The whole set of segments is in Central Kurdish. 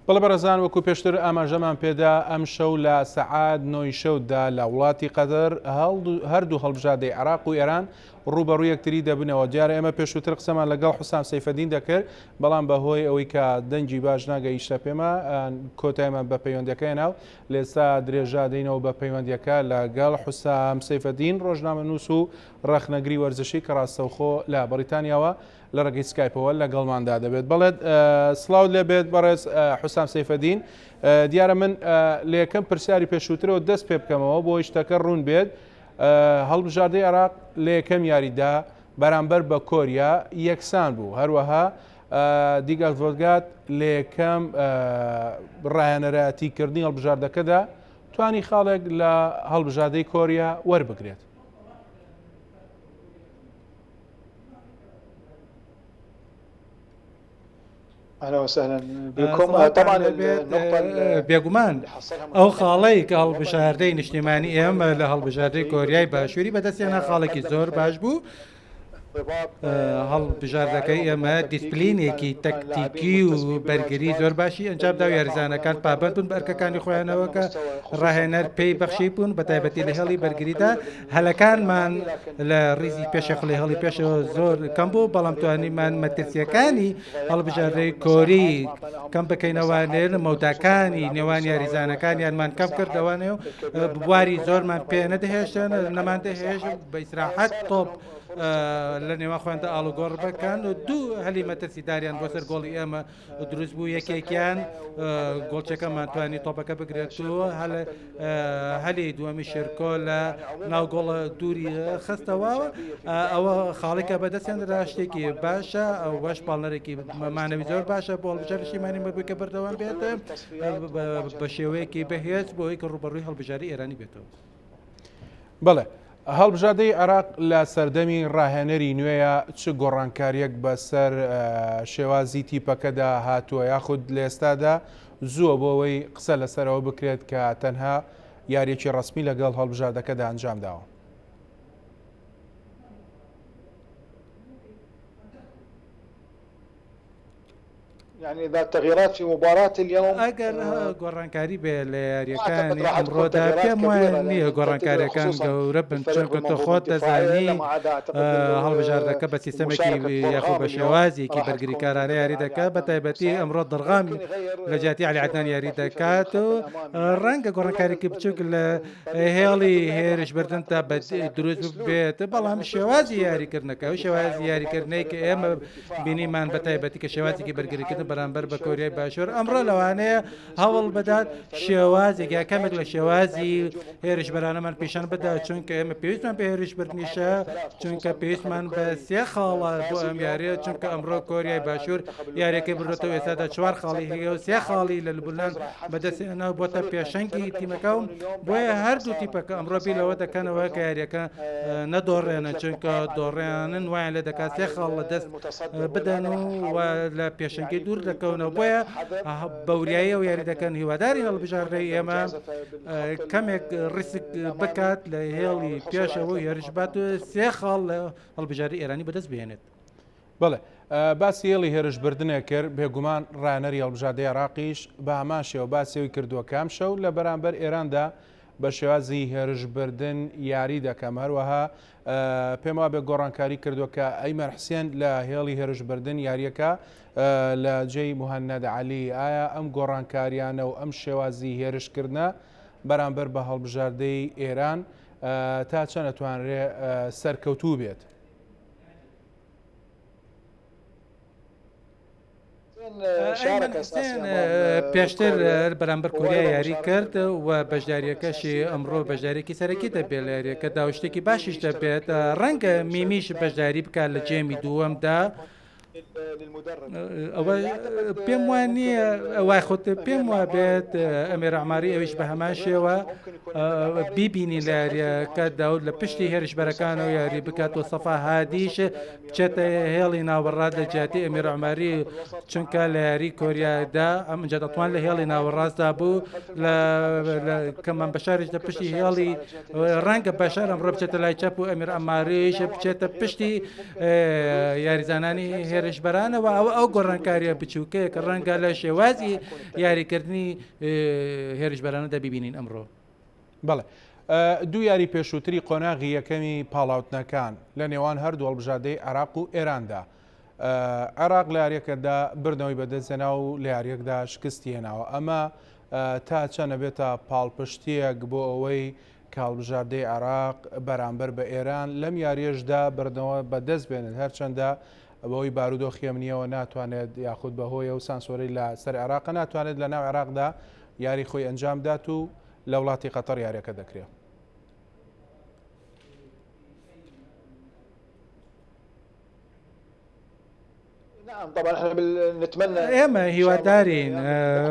بەڵێ بەڕێزان وەکو پێشتر ئاماژەمان پێدا ئەمشەو لە سەعات نۆی شەودا لە وڵاتی قەتەر هەردوو هەڵبژاردەی عێراق و ئێران ڕووبەڕوو یەکتری دەبنەوە دیارە ئێمە پێشووتر قسەمان لەگەڵ حوسام سەیفەدین دەکرد بەڵام بەهۆی ئەوەی کە دەنگی باش ناگەیشتە پێمە کۆتایمان بە پەیوەندەکە هێنا و لێستا درێژا دەینەوە بە پەیوەندیەکە لەگەڵ حوسام سەیفەدین ڕۆژنامەنووس و ڕەخنەگری وەرزشی کە ڕاستەوخۆ لە بەریتانیاوە لە ڕێگەی سکایپەوە لەگەڵماندا دەبێت. بەڵێت سڵاوت لێبێت بەڕێز حوسام سەیفەدین. دیارە من لە یەکەم پرسیاری پێشووترەوە دەست پێ بکەمەوە بۆ شتەکە ڕوون بێت. هەڵبژاردەی عێراق لە یەکەم یاریدا بەرامبەر بە کۆریا یەکسان بوو. هەروەها دیگال ڤۆرگات لە یەکەم ڕاهێنەرایەتی کردنی هەڵبژاردەکەدا توانی خاڵێک لە هەڵبژاردەی کۆریا وەربگرێت. بێگومان ئەو خاڵەی کە هەڵبژاردەی نیشتیمانی ئێمە لە هەڵبژاردەی کۆریای باشووری بەدەستێنا خاڵێکی زۆر باش بوو هەڵبژاردەکەی ئێمە دیسپلینێکی تەکتیکی و بەرگری زۆر باشی ئەنجامدا و یاریزانەکان پابەند بوون بە ئەرکەکانی خۆیانەوە کە ڕاهێنەر پێی بەخشی بوون بە تایبەتی لە هێڵی بەرگریدا هەلەکانمان لە ڕیزی پێشە خلی هەڵی پێشەوە زۆر کەم بوو بەڵام توانیمان مەترسیەکانی هەڵبژاردەی کۆری کەم بکەینەوە لێر مەوداکانی نێوان یاریزانەکانیانمان کەم کردەوانێ و بواری زۆرمان پێ نەدەهێشتن نەمان دەهێشت بە ئیسراحەت تۆپ لە نێوان خۆیاندا ئاڵوگۆڕ بکەن و دوو هەلی مەترسیداریان بۆ سەر گۆڵی ئێمە دروست بوو یەکێکیان گۆڵچەکەمان توانی تۆپەکە بگرێت و هەلی دووەمی شێرکۆ لە ناو گۆڵ دووری خستەوە ئەوە خاڵێکە بەدەستیان درا شتێکی باشە ئەوەش پاڵنەرێکی مانەوی زۆر باشە بۆ هەڵبژاردەی نیشتیمانی مەبووی کە بەردەوام بێت بە شێوەیەکی بەهێز بۆ ئەوەی کە ڕووبەڕووی هەڵبژاردەی ئێرانی بێتەوە. بەڵێ هەڵبژاردەی عێراق لە سەردەمی ڕاهێنەری نوێیە چ گۆڕانکارییەک بەسەر شێوازی تیپەکەدا هاتووە یاخود لە ئێستادا زووە بۆ ئەوەی قسە لەسەر ئەوە بکرێت کە تەنها یارییەکی ڕەسمی لەگەڵ هەڵبژاردەکەدا ئەنجامداوە؟ ئەگەر گۆڕانکاری بێ لە یاریەکانی ئەمڕۆدا پێم وایە نییە گۆڕانکاریەکان گەورە بن چونکە تۆ خۆت دەزانی هەڵبژاردەکە بە سیستەمێکی یاخۆ بە شێوازێکی بەرگریکارانە یاری دەکات بە تایبەتی ئەمڕۆ دڕغام لە جیاتی علی عدنان یاری دەکات و ڕەنگە گۆڕانکارێکی بچوک لە هێڵی هێرشبردن تا بە دروست بێت بەڵام شێوازی یاریکردنەکە و شێوازی یاریکردنەی کە ئێمە بینیمان بە تایبەتی کە شێوازێکی بەرگریکردن بەرامبەر بە کۆریای باشوور ئەمڕۆ لەوانەیە هەوڵ بدات شێوازێک یا کەمێک لە شێوازی هێرشبەرانەمان پیشان بدات چونکە ئێمە پێویستمان بە هێرشبردنیشە چونکە پێویستمان بە سێ خاڵە بۆ ئەم یاریە چونکە ئەمڕۆ کۆریای باشوور یاریەکەی بردۆتەوە ئێستادا چوار خاڵی هەیە و سێ خاڵی لە لوبنان بەدەستهێنا و بۆتە پێشەنگی تیمەکە و بۆیە هەردوو تیپەکە ئەمڕۆ بیر لەوە دەکەنەوە کە یاریەکە نەدۆڕێنن چونکە دۆڕێنن وایان لێ دەکات سێ خاڵ لە دەست بدەن و لە پێشەنگی دوور دەکەونەوە بۆیە بەوریاییەوە یاری دەکەن هیواداری هەڵبژاردەی ئێمە کەمێک ڕیسک بکات لە هێڵی پێشەوە هێرش بات و سێ خاڵ لە هەڵبژاردەی ئێرانی بەدەست بهێنێت. بەڵێ باسی هێڵی هێرشبردنێک کرد، بێگومان ڕاهێنەری هەڵبژاردەی عێراقیش بە هەمان شێوە باسی ئەوی کردووە کە ئەمشەو لە بەرامبەر ئێراندا بە شێوازی هێرشبردن یاری دەکەم، هەروەها پێم وابێ گۆڕانکاری کردووە کە ئەیمەن حسێن لە هێڵی هێرشبردن یاریەکە لە جێی موهەنەد عەلی، ئایا ئەم گۆڕانکاریانە و ئەم شێوازی هێرشکردنە بەرامبەر بە هەڵبژاردەی ئێران تا چەند ئەتوانرێ سەرکەوتوو بێت؟ ئەیمەن حوسێن پێشتر بەرامبەر کۆریا یاری کرد و بەشداریەکەشی ئەمڕۆ بەشدارێکی سەرەکی دەبێت لە یاریەکەدا و شتێکی باشیش دەبێت ڕەنگە میمیش بەشداری بکات لە جێمی دووەمدا ئەوە پێم وان نییە وای خۆت پێم وا بێت ئەمێر عماری ئەویش بە هەمان شێوە بیبینی لە یاریەکەدا و لە پشتی هێرشبەرەکانەوە یاری بکات و سەفا هادیش بچێتە هێڵی ناوەڕاست لە جیاتی ئەمیر عومەری چونکە لە یاری کۆریادا ئەمجا دەتوان لە هێڵی ناوەڕاستدا بوو لە کەمان بەشاریش لە پشتی هێڵی ڕەنگە بەشار ئەمڕۆ بچێتە لای چەپ و ئەمیر ئەماریش بچێتە پشتی یاریزانانی هێرش. هێرشبەرانەوە، ئەوە ئەو گۆڕانکارییە بچووکەیە کە ڕەنگە لە شێوازی یاریکردنی هێرشبەرانەدا بیبینین ئەمڕۆ. بەڵێ دوو یاری پێشووتری قۆناغی یەکەمی پاڵاوتنەکان لە نێوان هەردوو هەڵبژاردەی عێراق و ئێراندا عێراق لە یاریەکەدا بردنەوەی بەدەستهێنا و لە یاریەکدا شکستی هێناوە ئەمە تا چەند ئەبێتە پاڵپشتیەک بۆ ئەوەی کە هەڵبژاردەی عێراق بەرامبەر بە ئێران لەم یاریەشدا بردنەوە بەدەست بێنێت هەرچەندە بەهۆی بارودۆخی ئەمنیەوە ناتوانێت یاخود بەهۆی ئەو سانسۆرەی لە سەر عێراقە ناتوانێت لە ناو عێراقدا یاری خۆی ئەنجام بدات و لە وڵاتی قەتەر یاریەکە دەکرێت. ئێمە هیوادارین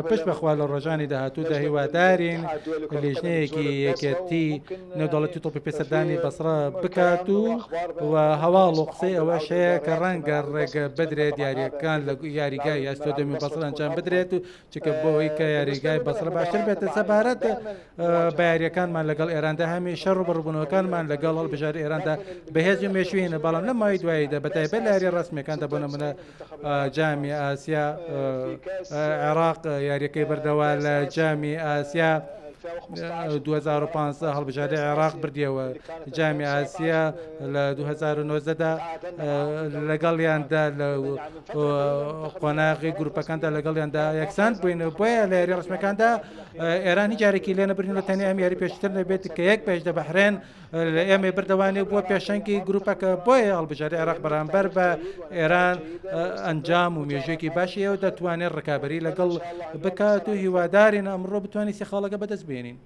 پشت بەخوا لە ڕۆژانی داهاتوودا هیوادارین لیژنەیەکی یەکێتی نێودەوڵەتی تۆپی پێ سەردانی بەسڕە بکات و و هەواڵ و قسەی ئەوەش هەیە کە ڕەنگە ڕێگە بدرێت یاریەکان لە یاریگای ئەستۆدەمی بەسڕە ئەنجام بدرێت و چونکە بۆ ئەوەی کە یاریگای بەسڕە باشتر بێتە سەبارەت بە یاریەکانمان لەگەڵ ئێراندا هەمیشە ڕوبەڕوبوونەوەکانمان لەگەڵ هەڵبژار ئێراندا بەهێز و مێژووینە بەڵام لە ماوەی دواییدا بە تایبەت لە یاریە ڕەسمیەکاندا بۆ نمونە جامی ئاسیا عێراق یاریەکەی بردەوە لە جامی ئاسیا 2015 هەڵبژاردەی عێراق بردیەوە جامی ئاسیا لە 2009 دا لەگەڵیاندا لە قۆناغی گروپەکاندا لەگەڵیاندا یەکسان بووین بۆیە لە یاری ڕسمەکاندا ئێران هیچ جارێکی لێ نەبردین و تەنیا ئەم یاری پێشتر نەبێت کە یەک پێش دە بەحرێن لە ئێمەی بردەوانێ بووە پێشەنگی گروپەکە بۆیە هەڵبژاردەی عێراق بەرامبەر بە ئێران ئەنجام و مێژوویەکی باشی هەیە و دەتوانێت ڕکابەری لەگەڵ بکات و هیوادارین ئەمڕۆ بتوانین سێ خاڵەکە بەدەست بێنین.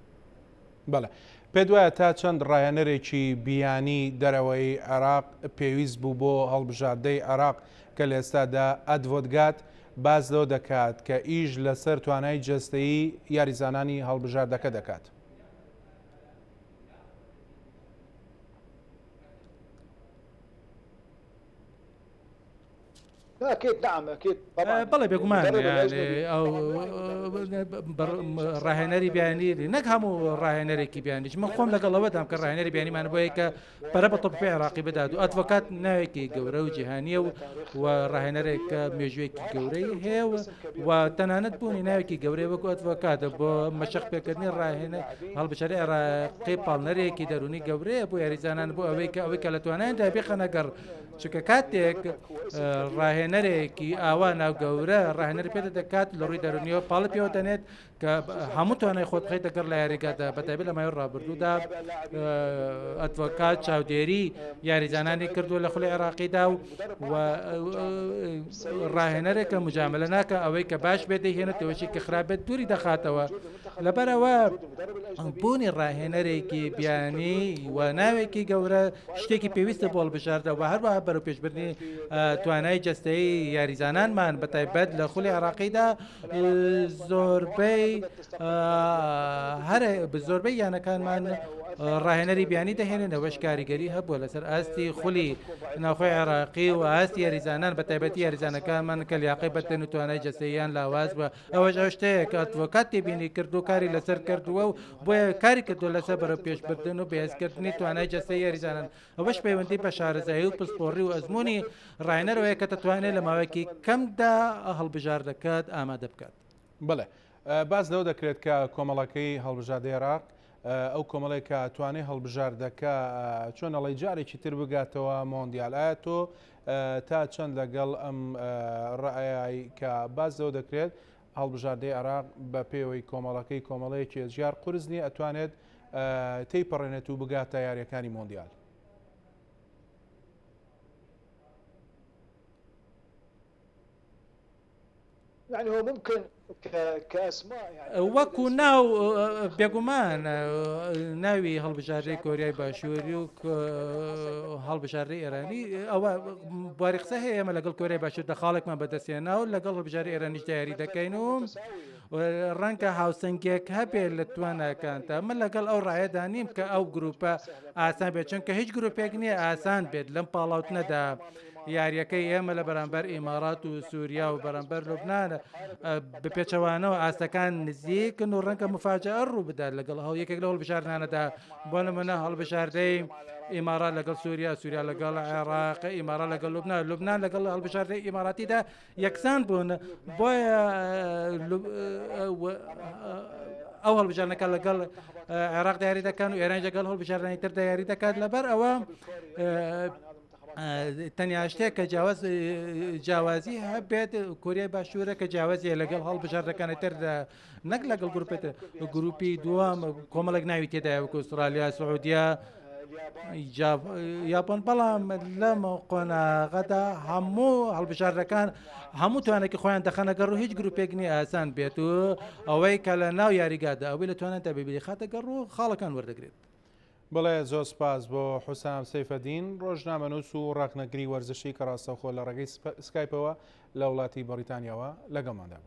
بەڵێ پێت وایە تا چەند ڕاهێنەرێکی بیانی دەرەوەی عێراق پێویست بوو بۆ هەڵبژاردەی عێراق کە لە ئێستادا ئەدڤۆتگات باس لەوە دەکات کە ئیش لەسەر توانای جەستەیی یاریزانانی هەڵبژاردەکە دەکات؟ بەڵێ بێگومان ئەو ڕاهێنەری بیانی نەک هەموو ڕاهێنەرێکی بیانیش من خۆم لەگەڵ ئەوەدام کە ڕاهێنەری بیانیمان بۆیە کە پەرە بە تۆپی عێراقی بدات و ئەدڤۆکات ناوێکی گەورە و جیهانیە و و ڕاهێنەرێک کە مێژوویەکی گەورەی هەیە و و تەنانەت بوونی ناوێکی گەورەی وەکو ئەدڤۆکاتە بۆ مەشق پێکردنی ڕاهێنەر هەڵبژاردەی عێراقی پاڵنەرێکی دەروونی گەورەیە بۆ یاریزانان بۆ ئەوەی کە ئەوەی کە لە توانایاندا بیخەنە گەڕ چونکە کاتێک ڕاهێنەرێکی ئاوا ناو گەورە ڕاهێنەر پێ دەکات لە ڕووی دەرونیەوە پاڵی پێوە دەنێت کە هەموو توانای خۆت بخەیتە گەڕ لە یاریگادا بە تایبەت لە ماوەی ڕابردوودا ئەدڤۆکات چاودێری یاریزانانی کردووە لە خولی عێراقیدا و ڕاهێنەرێکە مجاملە ناکە ئەوەی کە باش بێت دەیهێنێت ئەوەشی کە خراپ بێت دووری دەخاتەوە لەبەرئەوە بوونی ڕاهێنەرێکی بیانی و ناوێکی گەورە شتێکی پێویستە بۆ هەڵبژاردە و هەروەها بەرەوپێشبردنی توانای جەستەیی یاریزانانمان بە تایبەت لە خولی عێراقیدا زۆربەی هەرە زۆربەی یانەکانمان ڕاهێنەری بیانی دەهێنن ئەوەش کاریگەری هەبووە لەسەر ئاستی خولی ناوخۆی عێراقی و ئاستی یاریزانان بە تایبەتی یاریزانەکانمان کە لیاقەی بەتەن و توانای جەستەییان لاواز بووە ئەوەش ئەو شتەیە کە ئەدڤۆکات تێبینی کرد و کاری لەسەر کردووە و بۆیە کاری کردووە لەسەر بەرەوپێشبردن و بەهێزکردنی توانای جەستەی یاریزانان ئەوەش پەیوەندی بە شارەزایی و پسپۆڕی و ئەزموونی ڕاهێنەرەوەیە کە دەتوانێت لە ماوەیەکی کەمدا هەڵبژاردەکەت ئامادە بکات. بەڵێ باس لەوە دەکرێت کە کۆمەڵەکەی هەڵبژاردەی عێراق ئەو کۆمەڵێک کە توانێ هەڵبژاردەکە چۆن ئەڵی جارێکی تر بگاتەوە مۆندیال ئایا تۆ تا چەند لەگەڵ ئەم ڕایای کە باس لەوە دەکرێت هەڵبژاردەی عێراق بە پێوەی کۆمەڵەکەی کۆمەڵەیەکی ئەجیار قورس نییە ئەتوانێت تێیپەڕێنێت و بگاتە یاریەکانی مۆندیال. وەکو ناو بێگومان ناوی هەڵبژاردەی کۆریای باشووری و هەڵبژاردەی ئێرانی ئەوە بواری قسە هەیە ئێمە لەگەڵ کۆریای باشوور دە خاڵێکمان بەدەستهێنا و لەگەڵ هەڵبژاردەی ئێرانیش یاری دەکەین و ڕەنگە هاوسەنگێک هەبێت لە تواناکانتا من لەگەڵ ئەو ڕایەدا نیم کە ئەو گروپە ئاسان بێت چونکە هیچ گروپێک نییە ئاسان بێت لەم پاڵاوتنەدا. یاریەکەی ئێمە لە بەرامبەر ئیمارات و سووریا و بەرامبەر لوبناان بە پێچەوانەوە ئاستەکان نزیکن و ڕەنگە مفاجئە ڕوو بدات لەگەڵ هەڵ یەکێک لە هەڵبژاردنانەدا بۆ نمونە هەڵبژاردەی ئیمارات لەگەڵ سووریا سووریا لەگەڵ عێراق ئیمارات لەگەڵ لوبناان لوبناان لەگەڵ هەڵبژاردەی ئیماراتیدا یەکسان بوون بۆیە ئەو هەڵبژاردنەکە لەگەڵ عێراق دیاری دەکەن و ئێران لەگەڵ هەڵبژاردنی تر دیاری دەکات لەبەر ئەوە تەنیا شتێک کە جیاواز جیاوازی هەبێت کۆریای باشوورە کە جیاوازیە لەگەڵ هەڵبژاردەکانی تردا نەک لەگەڵ گروپێت گروپی دووەم کۆمەڵێک ناوی تێدایە وەکو ئوسترالیا سعودیە یاپۆن بەڵام لەم قۆناغەدا هەموو هەڵبژاردەکان هەموو توانێکی خۆیان دەخەنە گەڕ و هیچ گروپێک نییە ئاسان بێت و ئەوەی کە لە ناو یاریگادا ئەوەی لە توانێت ببیری خاتە گەڕ و خاڵەکان وەردەگرێت. بەڵێ زۆر سپاس بۆ حوسام سەیفەدین، ڕۆژنامەنووس و ڕەخنەگری وەرزشی کە ڕاستەوخۆ لە ڕێگەی سکایپەوە لە وڵاتی بەڕیتانیاوە لەگەڵماندا بوو.